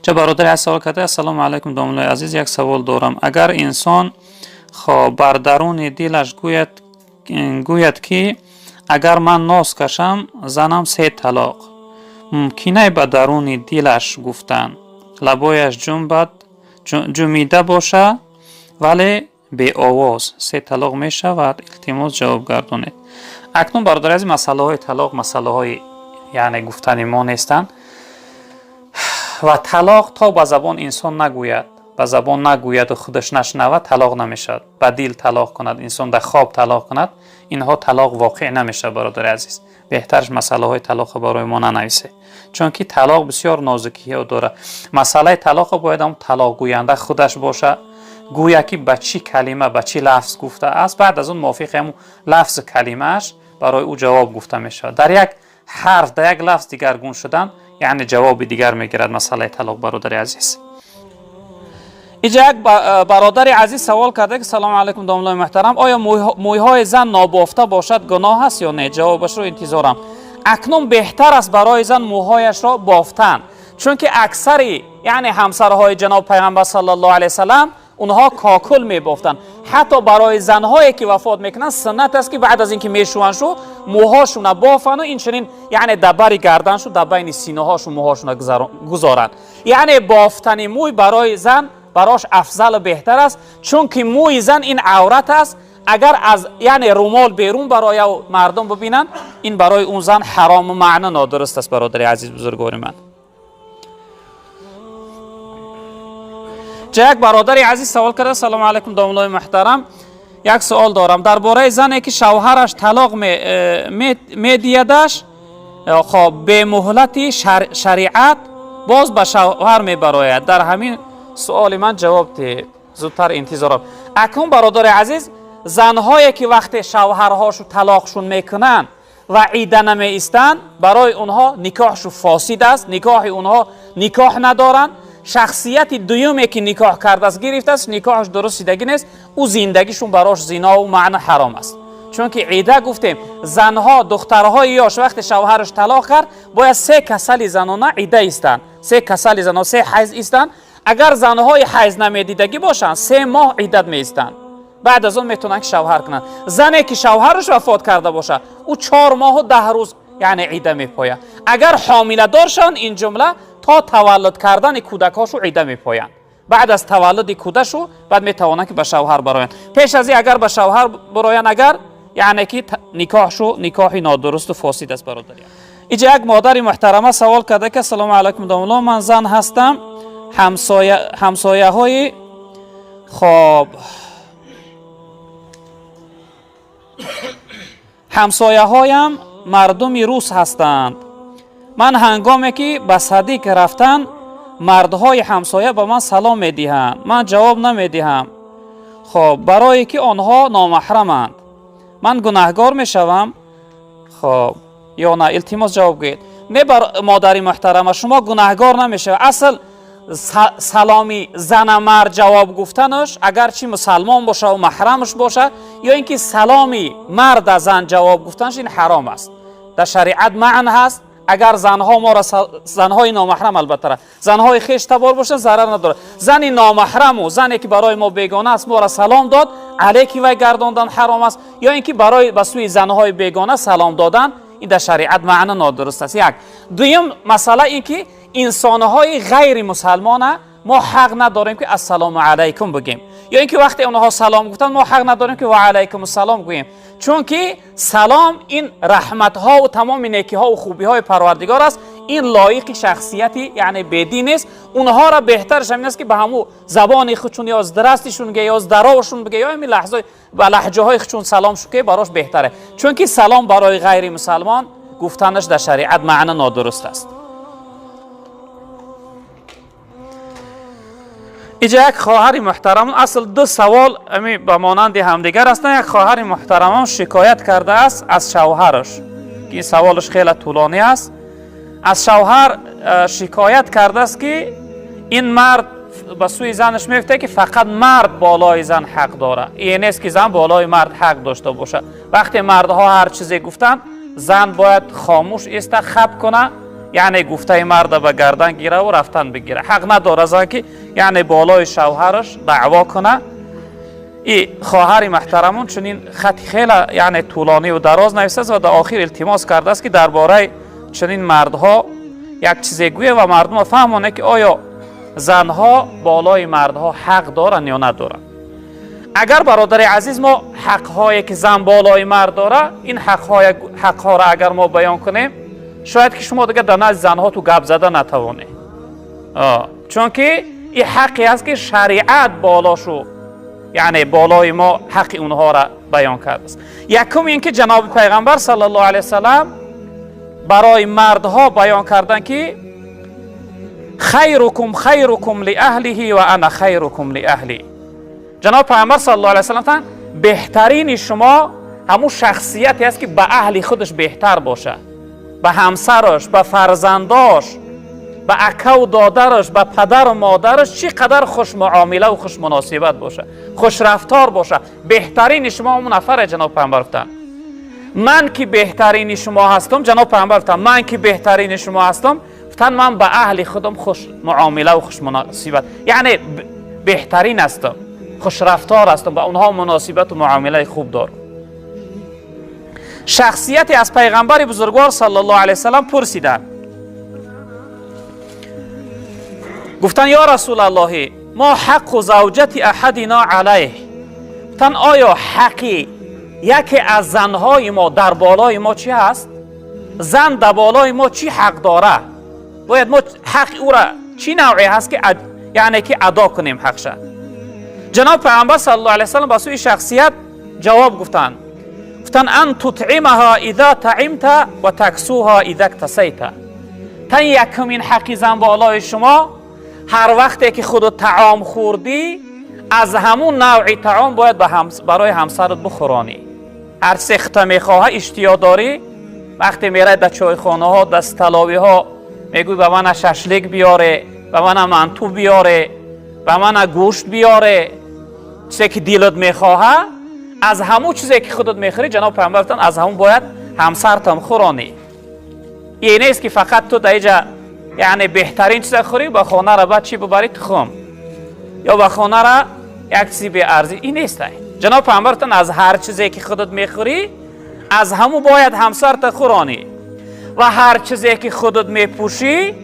Ча бародари аз савол карда: ассалому алайкум, домуллои азиз, як савол дорам. Агар инсон хоб бар даруни дилаш гӯяд, ки агар ман нос кашам, занам се талоқ, мумкинай ба даруни дилаш гуфтан, лабояш ҷунбад, ҷумида боша, вале беовоз, се талоқ мешавад? Илтимос, ҷавоб гардонед. Акнун, бародари азиз, масъалаҳои талоқ масъалаҳои, яъне, гуфтани мо нестанд ва талоқ то ба забон инсон нагӯяд, ба забон нагӯяду худаш нашнавад, талоқ намешавад. Ба дил талоқ кунад инсон, дар хоб талоқ кунад, инҳо талоқ воқеъ намешавад. Бародари азиз, беҳтараш масъалаҳои талоқро барои мо нанависед, чунки талоқ бисёр нозукиҳо дорад. Масъалаи талоқро бояд ҳам талоқгӯянда худаш боша, гӯя ки ба чӣ калима, ба чӣ лафз гуфтааст. Баъд аз он мувофиқи ҳамун лафзу калимааш барои ӯ ҷавоб гуфта мешавад. Дар як ҳарф, дар як лафз дигаргун шудан, яъне ҷавоби дигар мегирад масъалаи талоқ. Бародари азиз, инҷа як бародари азиз савол карда ки: салому алайкум, домуллои муҳтарам, оё мӯйҳои зан нобофта бошад, гуноҳ аст ё не? Ҷавобашро интизорам. Акнун беҳтар аст барои зан мӯҳояшро бофтан, чунки аксари, яъне, ҳамсарҳои ҷаноб пайғамбар саллаллоҳу алайҳи васаллам, онҳо кокул мебофтанд. Ҳатто барои занҳое ки вафот мекунанд, суннат аст, ки баъд аз ин ки мешӯванд, мӯҳошуна бофану инчунин, яъне, дар бари гарданшу, дар байни синаҳошу мӯҳошуна гузоранд. Яъне, бофтани мӯй барои зан барош афзалу беҳтар аст, чунки мӯи зан ин аврат аст. Агар аз, яъне, румол берун барояв мардум бибинанд, ин барои он зан ҳарому маъно нодуруст аст. Бародари азиз, бузургвори ман, як бародари азиз савол карда: салому алайкум, домуллои муҳтарам, як суол дорам дар бораи зане, ки шавҳараш талоқ медиядаш, хоб, бемуҳлати шариат боз ба шавҳар мебарояд. Дар ҳамин суоли ман ҷавоб диҳед, зудтар интизорам. Акнун, бародари азиз, занҳое ки вақте шавҳарҳошу талоқшун мекунанд ва ида намеистанд, барои онҳо никоҳшу фосид аст, никоҳи онҳо никоҳ надоранд. Шахсияти дуюме ки никоҳ кардааст, гирифтааст, никоҳаш дуруст шидагӣ нест, ӯ зиндагишун барош зинову маъно ҳаром аст. Чунки ида гуфтем, занҳо, духтарҳои ёш, вақте шавҳараш талоқ кард, бояд се касали занона ида истанд, се касали занона, се ҳайз истанд. Агар занҳои ҳайз намедидагӣ бошанд, 3 моҳ иддат меистанд, баъд аз он метавонанд ки шавҳар кунанд. Зане ки шавҳараш вафот карда бошад, ӯ 4 моҳу 10 рӯз, яъне, ида мепояд. Агар ҳомиладор шаванд, ин ҷумла то таваллуд кардани кӯдакҳошу ида мепоянд. Баъд аз таваллуди кӯдашу баъд метавонанд ки ба шавҳар бароянд. Пеш аз ин агар ба шавҳар бароянд, агар, яъне ки никоҳшу никоҳи нодурусту фосид аст. Бародари, инҷа як модари муҳтарама савол карда ки: ассалому алайкум, домулло, ман зан ҳастам, ҳамсояҳои, хоб, ҳамсояҳоям мардуми рус ҳастанд. Ман ҳангоме ки ба садик рафтан, мардҳои ҳамсоя ба ман салом медиҳанд, ман ҷавоб намедиҳам, хоб, барое ки онҳо номаҳраманд. Ман гунаҳгор мешавам, хоб, ё на? Илтимос, ҷавоб гӯед. Не, бар модари муҳтарама, шумо гунаҳгор намешавед. Асл саломи зана мард ҷавоб гуфтанаш, агарчи мусалмон боша ва маҳрамаш боша, ё ин ки саломи марда зан ҷавоб гуфтанаш, ин ҳаром аст, дар шариат маън ҳаст. Агар занҳо моро, занҳои номаҳрам, албатта занҳои хештабор бошанд, зарар надорад. Зани номаҳраму зане ки барои мо бегона аст, моро салом дод, алейки вай гардондан ҳаром аст, ё ин ки барои ба сӯи занҳои бегона салом додан, ин дар шариат маъно нодуруст аст. Як дуюм масъала ин ки инсонҳои ғайри мусалмона мо ҳақ надорем ки ассалому алайкум бигӯем, ё ин ки вақте онҳо салом гуфтанд, мо ҳақ надорем ки ва алайкум ассалом гӯем, чунки салом ин раҳматҳову тамоми некиҳову хубиҳои Парвардигор аст, ин лоиқи шахсияти, яъне, бедин нест. Онҳоро беҳтараш ҳамин аст, ки ба ҳамун забони худшун ё здрастишун биге, ё здоровшун биге, ё ҳамин лаҳза ба лаҳҷаҳои худшун салом шу, ки барош беҳтаре, чунки салом барои ғайри мусалмон гуфтанаш дар шариат маъно нодуруст аст. Инҷа як хоҳари муҳтарам, асл ду савол ами ба монанди ҳамдигар ҳастанд. Як хоҳари муҳтарамон шикоят кардааст аз шавҳараш, ки ин саволаш хеле тӯлонӣ аст. Аз шавҳар шикоят кардааст, ки ин мард ба сӯи занаш мегуфта, ки фақат мард болои зан ҳақ дорад, ин нест ки зан болои мард ҳақ дошта бошад. Вақте мардҳо ҳар чизе гуфтанд, зан бояд хомӯш иста, хаб куна. Яъне гуфтаи марда ба гардан гираву рафтан бигира. Ҳақ надора зан, ки яъне болои шавҳараш даъво куна. И хоҳари муҳтарамон чунин хати хеле яъне тӯлониву дароз нависааст ва дар охир илтимос кардааст, ки дар бораи чунин мардҳо як чизе гӯя ва мардумро фаҳмонад, ки оё занҳо болои мардҳо ҳақ доранд ё надоранд. Агар, бародари азиз, мо ҳақҳое, ки зан болои мард дора, ин ҳақҳоро агар мо баён кунем, шояд ки шумо дигар дар назди занҳо ту гап зада натавонед, чунки ин ҳаққе аст, ки шариат болошу, яъне болои мо ҳаққи онҳоро баён кардааст. Якум ин ки ҷаноби пайғамбар саллаллоҳу алайҳи васалам барои мардҳо баён карданд, ки خيركم خيركم لأهله وأنا خيركم لأهلي. Ҷаноб пайғамбар саллаллоҳу алайҳи васалам гуфтанд: беҳтарини шумо ҳамун шахсияте аст, ки ба аҳли худаш беҳтар бошад, ба ҳамсараш, ба фарзандош, ба акаву додараш, ба падару модараш чӣ қадар хушмуомилаву хушмуносибат боша, хушрафтор боша. Беҳтарини шумо ҳамун нафаре, ҷаноб пайғамбар гуфтанд. Ман ки беҳтарини шумо ҳастам, ҷаноб пайғамбар гуфтанд, ман ки беҳтарини шумо ҳастам, гуфтанд, ман ба аҳли худам хушмуомилаву хушмуносибат, яъне беҳтарин ҳастам, хушрафтор ҳастам, ба онҳо муносибату муомилаи хуб дорам. Шахсияте аз пайғамбари бузургвор саллаллоҳу алайҳи васалам пурсиданд, гуфтанд: ё расулаллоҳи, ما حق زوجة أحدنا عليه? Гуфтанд, оё ҳаққи яке аз занҳои мо дар болои мо чӣ ҳаст? Зан дар болои мо чӣ ҳақ дора? Бояд мо ҳаққи ӯра чӣ навъе ҳаст, ки яъне ки адо кунем ҳақша? Ҷаноб пайғамбар саллаллоҳу алайҳи васалам ба сӯи шахсият ҷавоб гуфтанд, гуфтанд: أن تطعمها إذا طعمت وتكسوها إذا اكتسيت. Тан якумин ҳаққи зан болои шумо: ҳар вақте ки худу таом хӯрдӣ, аз ҳамун навъи таом бояд барои ҳамсарат бихӯронӣ. Ҳар чизе хута мехоҳа, иштиё дорӣ, вақте мерай дар чойхонаҳо, дар столовыйҳо, мегӯй: ба мана шашлик биёре, ба мана манту биёре, ба мана гӯшт биёре. Чизе ки дилат мехоҳа, аз ҳамун чизе ки худат мехӯрӣ, ҷаноб пайғамбар гуфтанд, аз ҳамун бояд ҳамсартам хӯронӣ. Ие нест, ки фақат ту дар иҷа яъне беҳтарин чиза хӯрӣ, ба хонара баъд чӣ бубарӣ? Тухм ё ба хонара як чизи беарзӣ. Ин нест. Ҷаноб пайғамбар гуфтанд, аз ҳар чизе ки худат мехӯрӣ, аз ҳамун бояд ҳамсарта хӯронӣ ва ҳар чизе ки худат мепӯшӣ,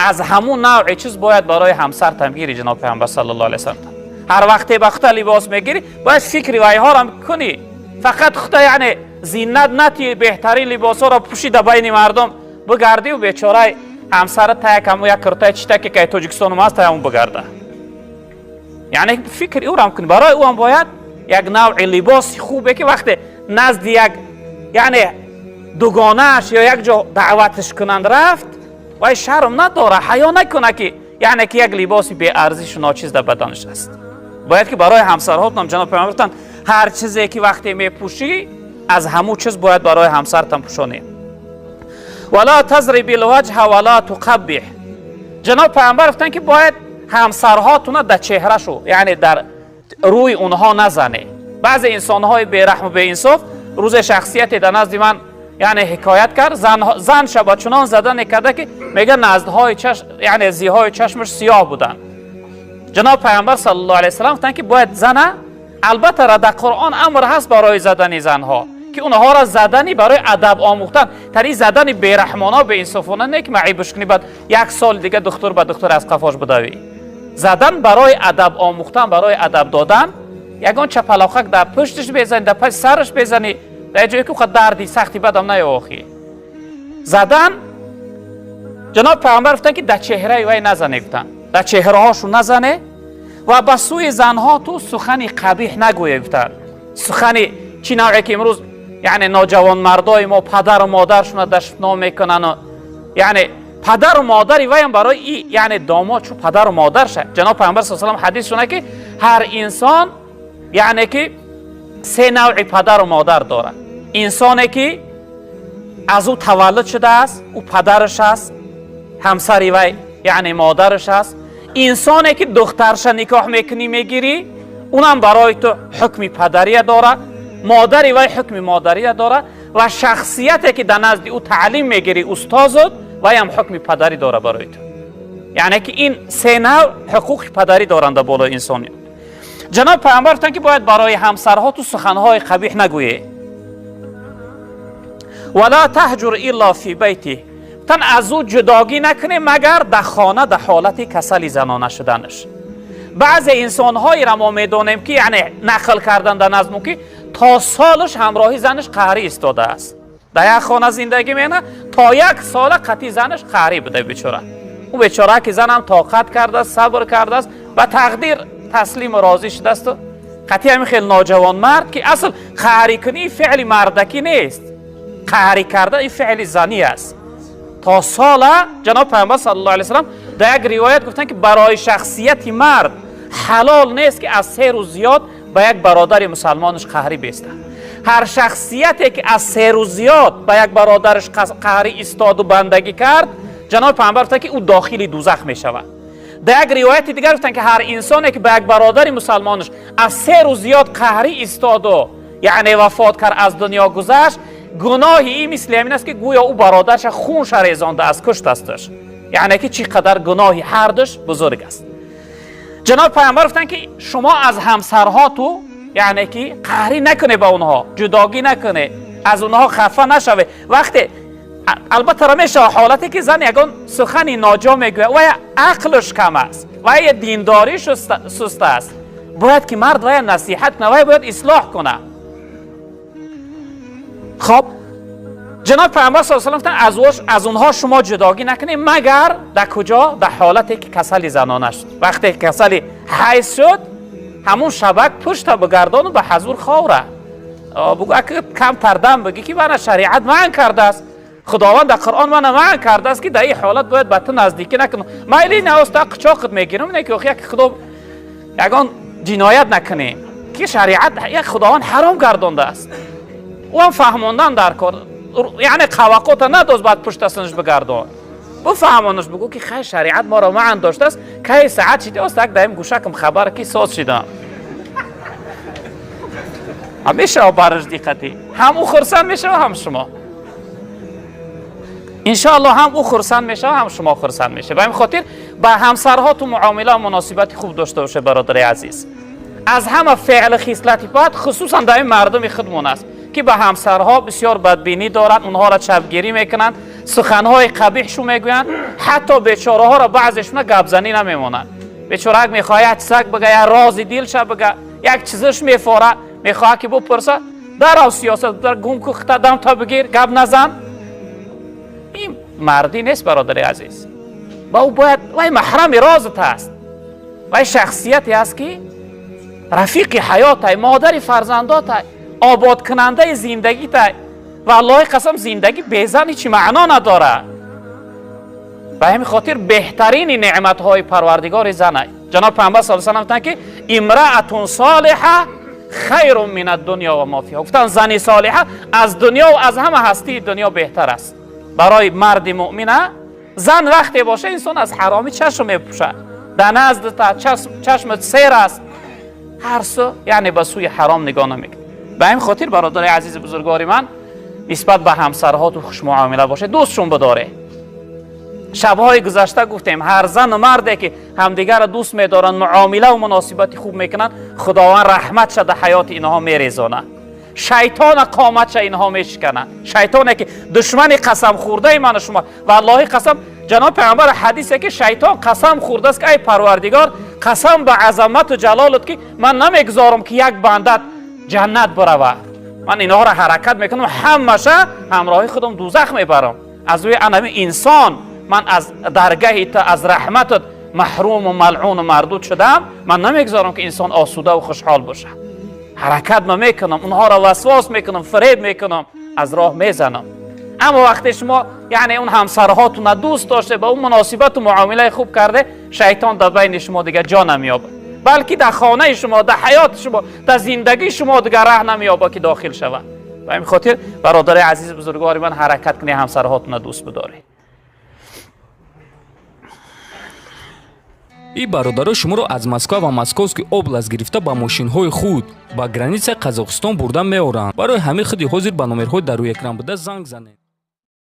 аз ҳамун навъи чиз бояд барои ҳамсартам гирӣ. Ҷаноб пайғамбар саллаллоҳу алайҳи васалам, ҳар вақте ба хута либос мегирӣ, бояд фикри вайҳорам кунӣ. Фақат хута яъне зинат натӣ, беҳтарин либосҳоро пӯши, дар байни мардум бигардиву бечорай ҳамсара та як ҳамун як куртаи читаке, ки Тоҷикистон аст, та ҳамун бигарда. Яъне фикри ӯрам кунӣ. Барои ӯам бояд як навъи либоси хубе, ки вақте назди як яъне дугонааш ё як ҷо даъваташ кунанд, рафт, вай шарм надора, ҳаё накуна, ки яъне ки як либоси беарзишу ночиз дар баданаш аст. Бояд ки барои ҳамсарҳотам, ҷаноб пайғамбар гуфтанд, ҳар чизе ки вақте мепӯшӣ, аз ҳамун чиз бояд барои ҳамсартам пӯшонӣ. ولا تضرب الوجه ولا تقبح. Ҷаноб пайғамбар гуфтанд, ки бояд ҳамсарҳотуна дар чеҳрашу, яъне дар рӯи онҳо назанед. Баъзе инсонҳои бераҳму беинсоф, рӯзе шахсияте дар назди ман яъне ҳикоят кард, занша ба чунон задане карда, ки мега наздҳои чашм, яъне зиҳои чашмаш сиёҳ буданд. Ҷаноб пайғамбар саллаллоҳу алайҳи васалам гуфтанд, ки бояд зана, албатта дар Қуръон амр ҳаст барои задани занҳо, ки онҳоро задани барои адаб омӯхтан, тари задани бераҳмона, беинсофона не, ки маъибш кунӣ, баъд як сол дига духтур ба духтур аз қафош будавӣ. Задан барои адаб омӯхтан, барои адаб додан. Ягон чапалоқак дар пуштиш безанӣ, дар паси сараш безанӣ, дар ҷое ки дарди сахти бадам наёохӣ задан. Ҷаноб пайғамбар гуфтанд, ки дар чеҳраи вай назане, гуфтанд, дар чеҳраҳошу назане ва ба сӯи занҳо ту сухани қабиҳ нагӯе, гуфтанд. Сухани чӣ навъе ки имрӯз яъне ноҷавонмардои мо падару модаршуна дашном мекунану яъне падару модари ваям барои и яъне домод чу падару модарша. Ҷаноб пайғамбар са салам ҳадис шуна, ки ҳар инсон яъне ки се навъи падару модар дорад: инсоне ки аз ӯ таваллуд шудааст, ӯ падараш аст, ҳамсари вай яъне модараш аст; инсоне ки духтарша никоҳ мекунӣ, мегирӣ, унам барои ту ҳукми падария дорад, модари вай ҳукми модария дорад; ва шахсияте ки дар назди ӯ таълим мегирӣ, устозут. Вай ҳам ҳукми падарӣ дора барои ту. Яъне ки ин се нав ҳуқуқи падарӣ доранд дар болои инсони. Ҷаноб пайғамбар гуфтанд, ки бояд барои ҳамсарҳо ту суханҳои қабиҳ нагӯӣ. ولا تهجر إلا في بيته. Гуфтан, аз ӯ ҷудогӣ накунӣ, магар дар хона, дар ҳолати касали занона шуданаш. Баъзе инсонҳоеро мо медонем, ки яъне нақл кардан дар назму, ки то солаш ҳамроҳи занаш қаҳрӣ истодааст, дар як хона зиндагӣ мекунад, то як сола қатъи занаш қаҳрӣ буда. Бечора, ӯ бечора ки занам тоқат кардааст, сабр кардааст, ба тақдир таслиму розӣ шудасту қатъи ҳамин хел ноҷавонмард, ки асл қаҳрӣ кунӣ феъли мардакӣ нест, қаҳрӣ карда ин феъли занӣ аст. То сола ҷаноб пайғамбар саллаллоҳу алайҳи васаллам дар як ривоят гуфтанд, ки барои шахсияти мард ҳалол нест, ки аз 3 рӯз зиёд ба як бародари мусалмонаш қаҳрӣ бестад. Ҳар шахсияте ки аз 3 рӯз зиёд ба як бародараш қаҳрӣ истоду бандагӣ кард, ҷаноби пайғамбар гуфтанд, ки ӯ дохили дузах мешавад. Дар як ривояти дигар гуфтанд, ки ҳар инсоне ки ба як бародари мусалмонаш аз 3 рӯз зиёд қаҳрӣ истоду яъне вафот кард, аз дунё гузашт, гуноҳи ин мисли ҳамин аст, ки гӯё ӯ бародарша хунша резондааст, куштасташ. Яъне ки чӣ қадар гуноҳи ҳардуш бузург аст. Ҷаноби пайғамбар гуфтанд, ки шумо аз ҳамсарҳоту яъне ки қаҳрӣ накунед, ба онҳо ҷудогӣ накунед, аз онҳо хафа нашавед. Вақте албатта ра мешавад ҳолате, ки зан ягон сухани ноҷо мегӯяд, вая ақлш кам аст, вая диндориш суст аст, бояд ки мард вая насиҳат кунад, вая бояд ислоҳ кунад. Хоб, ҷаноби пайғамбар с салам гуфтанд, аз онҳо шумо ҷудогӣ накунед, магар дар куҷо? Дар ҳолате ки касали занона шуд. Вақте ки касали ҳайз шуд, ҳамун шабак пушта бигардону ба ҳазур ховра бугӯ, камтар дам бигӣ, ки мана шариат манъ кардааст, Худованд дар Қуръон мана манъ кардааст, ки дар ин ҳолат бояд ба ту наздикӣ накунам. Майли, наоста қучоқат мегирам, не ки як худо ягон ҷиноят накунем, ки шариат як Худованд ҳаром гардондааст. Ӯ ҳам фаҳмондан дар кор, яъне қавақота надоз, баъд пуштасунаш бигардон, бифаҳмонаш, бигӯ, ки хай, шариат моро манъ доштааст. Кай саат шиди, ост як даим гӯшакам хабар, ки соз шидам, мешава бараш диққатӣ. Ҳам ӯ хурсанд мешава, ҳам шумо, иншоалло, ҳам ӯ хурсанд мешава, ҳам шумо хурсанд мешава. Ба ҳамин хотир ба ҳамсарҳоту муомила муносибати хуб дошта бошед, бародари азиз. Аз ҳама феъли хислати бад, хусусан дар ин мардуми худмон аст, ки ба ҳамсарҳо бисёр бадбинӣ доранд, онҳоро чапгирӣ мекунанд, суханҳои қабиҳшу мегӯянд, ҳатто бечораҳоро баъзешуна гапзанӣ намемонанд. Бечорак мехоҳад як чизак бига, як рози дилша бига, як чизаш мефора, мехоҳад ки бупурса, дарав сиёсат гум ку, хита дамта бигир, гап назан. Ин мардӣ нест, бародари азиз. Ба ӯ бояд, вай маҳрами розат аст, вай шахсияте аст, ки рафиқи ҳаётай, модари фарзандотай, ободкунандаи зиндагитай. Ва Аллоҳи қасам, зиндагӣ безан ҳеҷ маъно надорад. Ба ҳамин хотир беҳтарини неъматҳои Парвардигори занай. Ҷаноб Пайғамбар с салам гуфтанд, ки امرأة صالحة خير من الدنيا وما فيها. Гуфтанд, зани солиҳа аз дунё ва аз ҳама ҳастии дунё беҳтар аст барои марди муъмина. Зан вақте боша, инсон аз ҳаромӣ чашм мепӯшад, дар наздата чашмат сер аст, ҳар су яъне ба сӯи ҳаром нигоҳ намекунад. Ба ҳамин хотир, бародари азизи бузургвори ман, нисбат ба ҳамсарҳоту хушмуомила бошед, дӯстшон бидоред. Шабҳои гузашта гуфтем, ҳар зану марде ки ҳамдигарро дӯст медоранд, муомилаву муносибати хуб мекунанд, Худованд раҳматша дар ҳаёти инҳо мерезонад, шайтона қоматша инҳо мешикананд, шайтоне ки душмани қасамхӯрдаи ману шумо. Валлоҳи қасам, ҷаноби пайғамбар ҳадисе, ки шайтон қасам хӯрдааст, ки ай Парвардигор, қасам ба азамату ҷалолат, ки ман намегузорам, ки як бандат ҷаннат биравад. Ман инҳоро ҳаракат мекунам, ҳамаша ҳамроҳи худам дузах мебарам. Аз рӯи анами инсон ман аз даргаҳи ту, аз раҳматат маҳруму малъуну мардуд шудам. Ман намегузорам, ки инсон осудаву хушҳол бошад. Ҳаракат ма мекунам, онҳоро васвос мекунам, фиреб мекунам, аз роҳ мезанам. Аммо вақте шумо яъне он ҳамсарҳотуна дӯст доште, ба он муносибату муомилаи хуб карде, шайтон дар байни шумо дигар ҷо намеёбад, балки дар хонаи шумо, дар ҳаёти шумо, дар зиндагии шумо дигар раҳ намеёбад, ки дохил шавад. Ба ҳамин хотир, бародари азизи бузургвори ман, ҳаракат кунед, ҳамсарҳотуна дӯст бидоред. Ин бародаро шуморо аз Москва ва Московский область гирифта, ба мошинҳои худ ба границаи Қазоқистон бурда меоранд. Барои ҳамин худи ҳозир ба номерҳои дар рӯи экран буда занг занед.